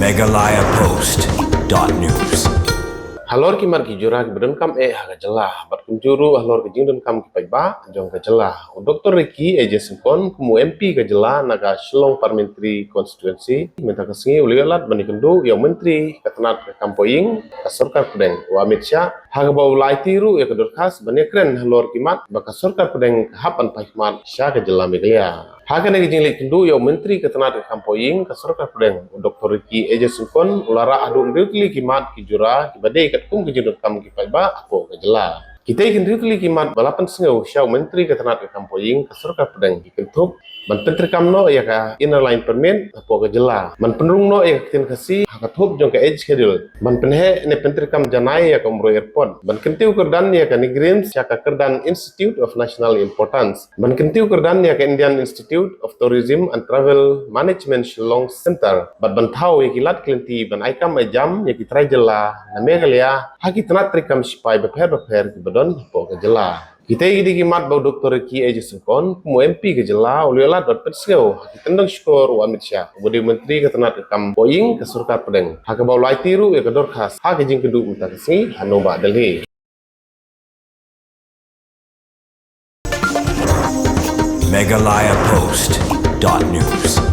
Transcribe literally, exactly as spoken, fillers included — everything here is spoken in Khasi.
Meghalaya Post dot news. Halor ki mat ki jura kiba donkam eh ha ka jylla bad kumjuh ruh halor ki jingdonkam ki paidbah jong ka jylla, u Doktor Ricky A J Syngkon kum u M P ka jylla na ka Shillong Parliamentary Constituency mynta ka sngi u la ïoh lad ban ïakynduh ïa u Myntri ka tnat ka kam poh ïing ka sorkar pdeng, u Amit Shah, ha kaba u la aiti ruh ïa ka dorkhas ban ïakren halor ki mat ba ka sorkar pdeng ka hap ban pynkhmat sha ka jylla Meghalaya. Ha kane ka jingleit kynduh ïa u Myntri ka tnat ka kam poh ïing ka sorkar pdeng, u Doktor Ricky A J Syngkon u la rah haduh hynriew tylli ki mat ki jura kiba dei katkum ka jingdonkam ki paidbah hapoh ka jylla. Kitei ki hynriew tylli ki mat ba la pynsngew sha u Myntri ka tnat ka kam poh ïing ka sorkar pdeng ki kynthup ban pyntreikam noh ïa ka Inner Line Permit hapoh ka jylla, ban pynrung noh ïa ka ktien Khasi ha ka thup jong ka Eighth Schedule, ban pynheh ne pyntreikam janai ïa ka Umroi Airport, ban kyntiew kyrdan ïa ka NEIGRIHMS sha ka kyrdan Institute of National Importance, ban kyntiew kyrdan ïa ka Indian Institute of Tourism and Travel Management Shillong Centre, bad ban thaw ïa ki lad ki lynti ban ai kam ai jam ïa ki trai jylla na Meghalaya ha ki tnat treikam sipai bapher bapher kiba don hapoh ka jylla. Kitei ki dei ki mat ba u Doktor Ricky A J Syngkon kum u M P ka jylla u la ïoh lad ban pynsngew ha ki tyndong shkor u Amit Shah uba dei u Myntri ka tnat ka kam poh ïing ka sorkar pdeng, ha kaba u la aiti ruh ïa ka dorkhas ha ka jingkynduh mynta ka sngi ha Nongbah Delhi. Meghalaya Post dot news.